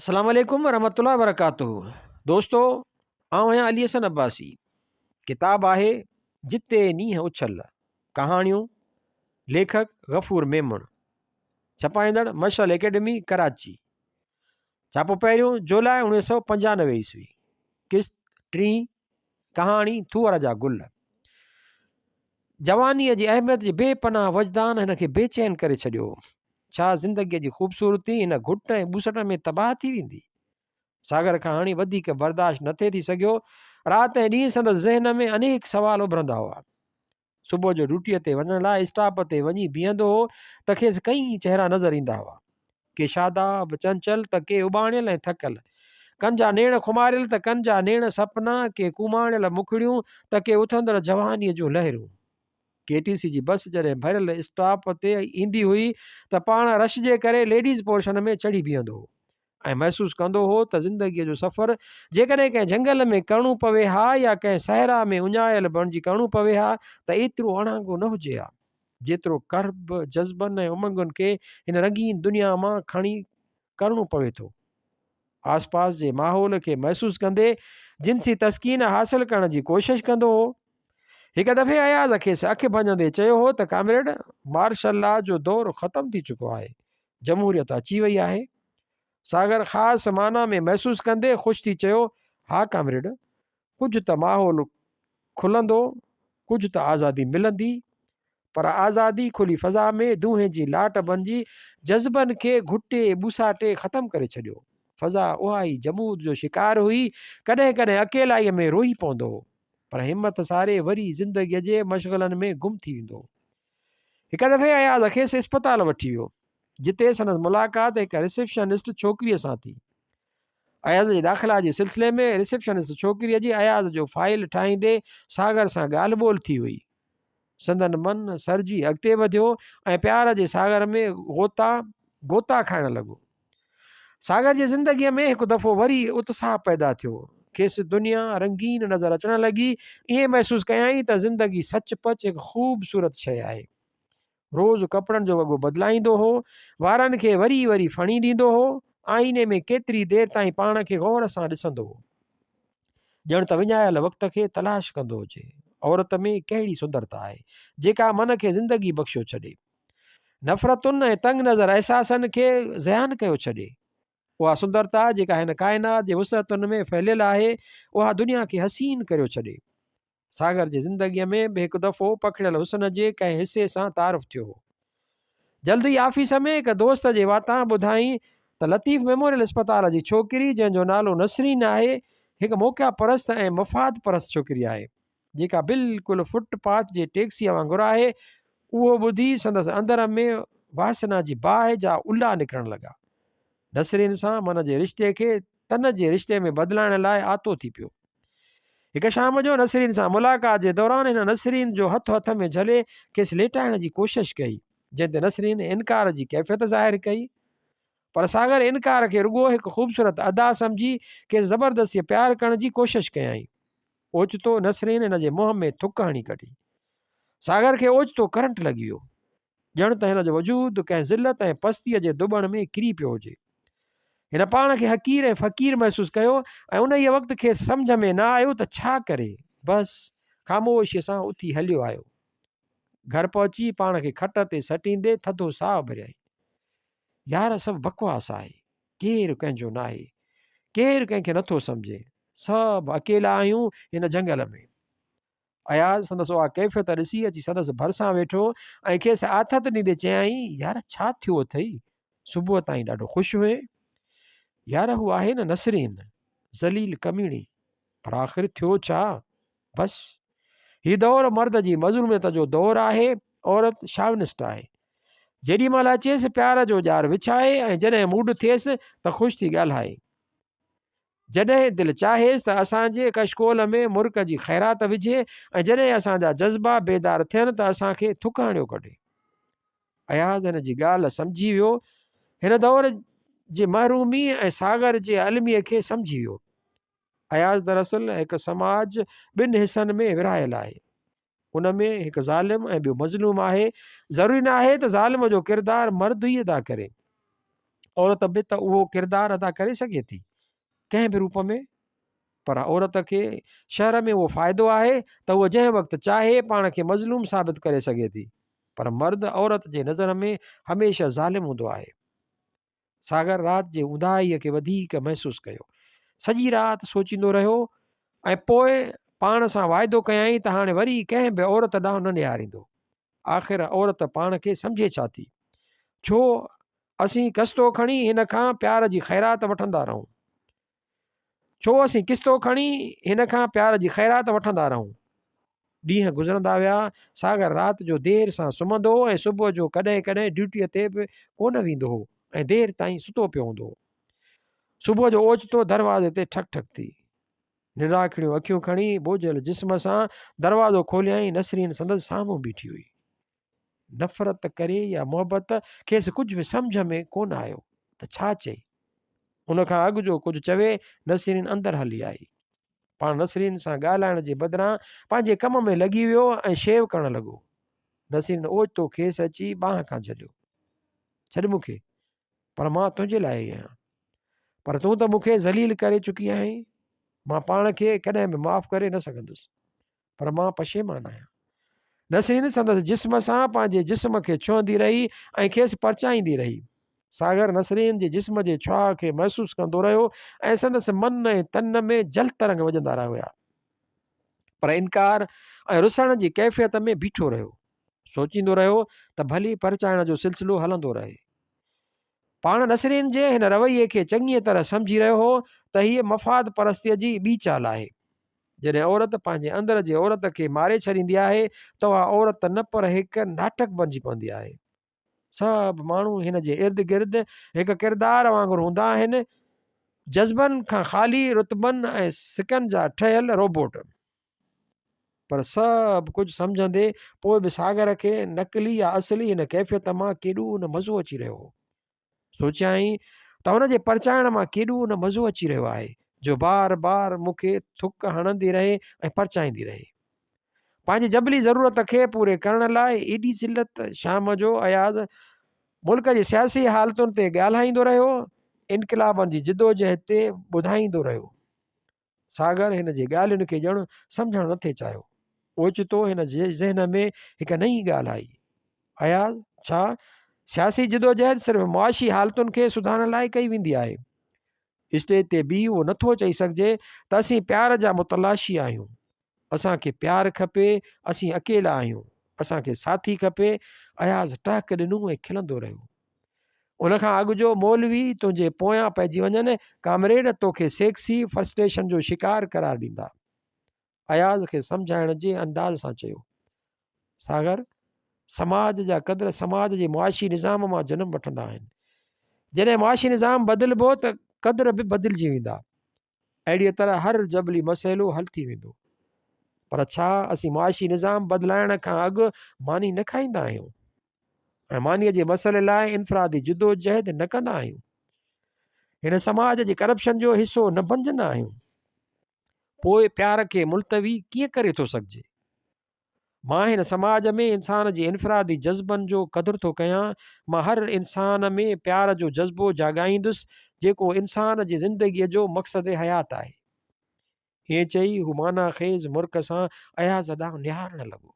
السلام عليڪم ورحمة الله وبرڪاته دوستو آئون آهيان علي حسن عباسي ڪتاب آهي جتي نينهن اڇل ڪهاڻيون ليکڪ غفور ميمڻ ڇپائيندڙ مشعل اڪيڊمي ڪراچي ڇاپو پهريون جولاء 1995 عيسوي قسط ٽين ڪهاڻي ٿوهر جا گل جوانيء جي اهميت جي بي پناهه وجدان هن کي بي چين ڪري ڇڏيو هو. ڇا زندگيء جي خوبصورتي هن گهٽ ۽ ٻوسٽ ۾ تباهه ٿي ويندي؟ ساگر کان هاڻي وڌيڪ برداشت نه ٿي ٿي سگهيو. رات ۽ ڏينهن سندس ذهن ۾ انيڪ سوال اڀرندا هئا. صبح جو ڊيوٽيء تي وڃڻ لاء اسٽاپ تي وڃي بيهندو هو ته کيس ڪئين چهرا نظر ايندا هئا. ڪي شاداب، چنچل ته ڪي اٻاڻيل ۽ ٿڪل. ڪن جا نيڻ خماريل ته ڪن جا نيڻ سپنا، ڪي ڪوماڻيل مکڙيون ته ڪي اٿندڙ جوانيء جون لهرون. ڪي ٽي سي جي بس جڏهن ڀريل اسٽاپ تي ايندي هئي ته پاڻ رش جي ڪري ليڊيز پورشن ۾ چڙهي بيهندو هو ۽ محسوس ڪندو هو ته زندگيء جو سفر جيڪڏهن ڪنهن جهنگل ۾ ڪرڻو پوي ها يا ڪنهن صحرا ۾ اڃايل بڻجي ڪرڻو پوي ها ته ايترو اڻانگو نه هجي ها. جيترو ڪرب، جذبن ۽ امنگن کي هن رنگين دنيا مان کڻي ڪرڻو پوي ٿو. آس پاس جي ماحول کي محسوس ڪندي جنسي تسڪين حاصل ڪرڻ جي ڪوشش ڪندو هو. هڪ دفعي اياز کيس اک ڀڃندي چيو هو ته ڪامريڊ، مارشل لا جو دور ختم ٿي چڪو آهي، جمهوريت اچي وئي آهي. ساگر خاص معنيٰ ۾ محسوس ڪندي خوش ٿي چيو، ها ڪامريڊ، ڪجهه ته ماحول کلندو، ڪجهه ته آزادي ملندي، پر آزادي کلي فضا ۾ دونهين جي لاٽ بنجي جذبن کي گهٽي ٻوساٽي ختم ڪري ڇڏيو. فضا اها ئي جمود جو شڪار هئي، ڪڏهن ڪڏهن اڪيلائيء ۾ روئي پوندو هو، پر همت ساري وري زندگيء جي مشغلن ۾ گم ٿي ويندو هو. هڪ دفعي اياز کيس اسپتال وٺي ويو، جتي سندس ملاقات هڪ رسيپشنسٽ ڇوڪريء سان ٿي. اياز جي داخلا جي سلسلي ۾ رسيپشنسٽ ڇوڪريء جي اياز جو فائيل ٺاهيندي ساگر سان ڳالهه ٻولهه ٿي هئي. سندن من سرجي اڳتي وڌيو ۽ پيار جي ساگر ۾ غوطا غوطا کائڻ لڳو. ساگر جي زندگيء ۾ هڪ دفعو وري اتساهه پيدا ٿيو. کيس دنيا رنگين نظر اچڻ لڳي. ائين محسوس ڪيائين ته زندگي سچ پچ هڪ خوبصورت شيء آهي. روز ڪپڙن جو وڳو بدلائيندو هو، وارن کي وري وري ڦڻي ڏيندو هو، آئيني ۾ ڪيتري دير تائين پاڻ کي غور سان ڏسندو هو. ڄڻ ته وڃايل وقت کي تلاش ڪندو هجي. عورت ۾ ڪهڙي سندرتا آهي، جيڪا من کي زندگي بخشيو ڇڏي. نفرتن ۽ تنگ نظر احساسن کي زيان ڪيو ڇڏي. اها سندرتا جيڪا هن ڪائنات جي وسعتن ۾ ڦهليل آهي، اها دنيا کي حسين ڪريو ڇڏي. ساگر جي زندگيء ۾ به هڪ دفعو پکڙيل حسن جي ڪنهن حصي سان تعارف ٿيو هو. جلد ئي آفيس ۾ هڪ دوست جي واتان ٻڌائين ته لطيف ميموريل اسپتال جي ڇوڪري جنهن جو نالو نسرين آهي، هڪ موقعا پرست ۽ مفاد پرست ڇوڪري آهي، جيڪا بلڪل فٽ پاٿ جي ٽيڪسيء وانگر آهي. اهو ٻڌي سندس اندر ۾ واسنا جي باهه جا الا نڪرڻ لڳا. نسرين سان من جي رشتي کي تن جي رشتي ۾ بدلائڻ لاء آتو ٿي پيو. هڪ شام جو نسرين سان ملاقات جي دوران هن نسرين جو هٿ هٿ ۾ جهلي کيس ليٽائڻ جي ڪوشش ڪئي، جنهن تي نسرين انڪار جي ڪيفيت ظاهر ڪئي. پر ساگر انڪار کي رڳو هڪ خوبصورت ادا سمجهي کيس زبردستيء پيار ڪرڻ جي ڪوشش ڪيائين. اوچتو نسرين هن جي منهن ۾ ٿڪ هڻي ڪڍي. ساگر کي اوچتو ڪرنٽ لڳي ويو. ڄڻ ته هن جو وجود ڪنهن ذلت ۽ پستيء جي ڌٻڻ ۾ ڪري پيو هجي. هن پاڻ کي حقير ۽ فقير محسوس ڪيو ۽ انهيء وقت کيس سمجهه ۾ نه آيو ته ڇا ڪري. بس، خاموشيء سان اٿي هليو آيو. گهر پهچي پاڻ کي کٽ تي سٽيندي ٿڌو ساهه ڀريائين. يار سڀ بڪواس آهي. ڪير ڪنهن جو ناهي. ڪير ڪنهن کي نٿو سمجهي. سڀ اڪيلا آهيون هن جهنگل ۾. اياز سندس اها ڪيفيت ڏسي اچي سندس ڀرسان ويٺو ۽ کيس آٿت ڏيندي چيائين، يار ڇا ٿيو اٿئي؟ صبح تائين ڏاڍو خوش هئين. يار هو آهي نه نسرين، ذليل ڪميڻي. پر آخر ٿيو ڇا؟ بس هي دور مرد جي مظلوميت جو دور آهي، عورت شاونسٽ آهي. جيڏي مهل اچيس پيار جو ڄار وڇائي ۽ جڏهن موڊ ٿئيس ته خوش ٿي ڳالهائي. جڏهن دل چاهيس ته اسان جي ڪشڪول ۾ مرڪ جي خيرات وجهي ۽ جڏهن اسان جا جذبا بيدار ٿين ته اسان کي ٿڪ هڻيو ڪڍي. اياز هن جي ڳالهه سمجهي ويو. هن دور جي محرومي ۽ ساگر جي الميي کي سمجهي ويو. اياز دراصل هڪ سماج ٻن حصن ۾ ورهايل آهي. ان ۾ هڪ ظالم ۽ ٻيو مظلوم آهي. ضروري نه آهي ته ظالم جو ڪردار مرد ئي ادا ڪري. عورت به ته اهو ڪردار ادا ڪري سگهي ٿي ڪنهن به روپ ۾، پر عورت کي شهر ۾ اهو فائدو آهي ته هوء جنهن وقت چاهي پاڻ کي مظلوم ثابت ڪري سگهي ٿي، پر مرد عورت جي نظر ۾ هميشه ظالم هوندو آهي. ساگر رات جي اونداهيء کي وڌيڪ محسوس ڪيو. سڄي رات سوچيندو رهيو ۽ پوء پاڻ سان واعدو ڪيائين ته هاڻي وري ڪنهن به عورت ڏانهن نه نهاريندو. آخر عورت پاڻ کي سمجهي ڇا ٿي؟ ڇو اسين ڪستو کڻي هن کان پيار جي خيرات وٺندا رهون؟ ڇو اسين قسطو کڻي هن کان پيار جي خيرات وٺندا رهون؟ ڏينهن گذرندا ويا، ساگر رات جو دير سان سمهندو هو ۽ صبح جو ڪڏهن ڪڏهن ڊيوٽيء تي به ڪونه ويندو هو ۽ دير تائين ستو پيو هوندو هو. صبح جو اوچتو دروازي تي ٺڪ ٺڪ ٿي. نراکڙيون اکيون کڻي بوجهل جسم سان دروازو کوليائين، نسرين سندس سامهون بيٺي هئي. نفرت ڪري يا محبت کيس ڪجهه به سمجهه ۾ ڪونه آيو ته ڇا چئي. ان کان اڳ جو ڪجهه چوي نسرين اندر هلي آئي. پاڻ نسرين سان ڳالهائڻ جي بدران پنهنجي ڪم ۾ لڳي ويو ۽ شيو ڪرڻ لڳو. نسرين اوچتو کيس اچي ٻانهن کان جهليو. ڇڏ مون کي. پر مان تنهنجي لاء ئي آهيان. پر تون ته مون کي ذليل ڪري چڪي آهين. مان پاڻ کي ڪڏهن به معاف ڪري نه سگهندس. پر مان پشيمان آهيان. نسرين سندس جسم سان پنهنجي جسم کي ڇهندي رهي ۽ کيس پرچائيندي رهي. ساگر نسرين جي جسم جي ڇهاء کي محسوس ڪندو رهيو ۽ سندس من ۽ تن ۾ جل ترنگ وڄندا رهيا. پر انڪار ۽ رسڻ جي ڪيفيت ۾ بيٺو رهيو. سوچيندو رهيو ته ڀلي پرچائڻ جو سلسلو هلندو رهي. پاڻ نسرين جي هن رويي کي چڱيء طرح سمجهي رهيو هو ته هيء مفاد پرستيء جي ٻي چال آهي. جڏهن عورت پنهنجي اندر جي عورت کي ماري ڇڏيندي آهي ته اها عورت نه پر هڪ ناٽڪ بنجي پوندي آهي. سڀ ماڻهو هن جي ارد گرد هڪ ڪردار وانگر هوندا آهن، جذبن کان خالي رتبن ۽ سڪن جا ٺهيل روبوٽ. پر سڀ ڪجهه سمجهندي پوء به ساگر کي نقلي يا اصلي هن ڪيفيت مان ڪيڏو نه مزو اچي رهيو هو. سوچيائين ته هن جي پرچائڻ مان ڪيڏو نه مزو اچي رهيو آهي جو بار بار مون کي ٿڪ هڻندي رهي ۽ پرچائيندي رهي. پنهنجي جبلي ضرورت کي پوري ڪرڻ لاء ايڏي ذلت! شام جو اياز ملڪ جي سياسي حالتن تي ڳالهائيندو رهيو، انقلابن جي جدوجهد تي ٻڌائيندو رهيو. ساگر هن جي ڳالهين کي ڄڻ سمجهڻ نه ٿي چاهيو. اوچتو هن جي ذهن ۾ هڪ نئين ڳالهه آئي. اياز، ڇا سياسي جدوجهد صرف معاشي حالتن کي سڌارڻ لاء ڪئي ويندي آهي؟ اسٽيج تي بيهي اهو نٿو چئي سگهجي ته اسين پيار جا متلاشي آهيون. اسان کي پيار کپي، اسين اڪيلا آهيون، اسان کي ساٿي کپي. اياز ٽهڪ ڏنو ۽ کلندو رهيو. ان کان اڳ جو مولوي تنهنجي پويان پئجي وڃن، ڪامريڊ توکي سيڪسي فرسٽريشن جو شڪار قرار ڏيندا. اياز کي سمجهائڻ جي انداز سان چيو. ساگر، سماج جا قدر سماج جي معاشي نظام مان جنم وٺندا آهن. جڏهن معاشي نظام بدلبو ته قدر به بدلجي ويندا. اهڙيء طرح هر جبلي مسئلو حل ٿي ويندو. پر ڇا اسين معاشي نظام بدلائڻ کان اڳ ماني نه کائيندا آهيون ۽ مانيء جي مسئلي لاء انفرادي جدوجهد نه ڪندا آهيون؟ هن سماج جي ڪرپشن جو حصو نه بنجندا آهيون؟ پوء پيار کي ملتوي ڪيئن ڪري ٿو سگهجي؟ مان هن سماج ۾ انسان جي انفرادي جذبن جو قدر ٿو ڪيان، مان هر انسان ۾ پيار جو جذبو جاڳائيندس، جيڪو انسان جي زندگيء جو مقصد حيات آهي. ائين چئي هو معنيٰ خيز مرڪ سان اياز ڏانهن نهارڻ لڳو.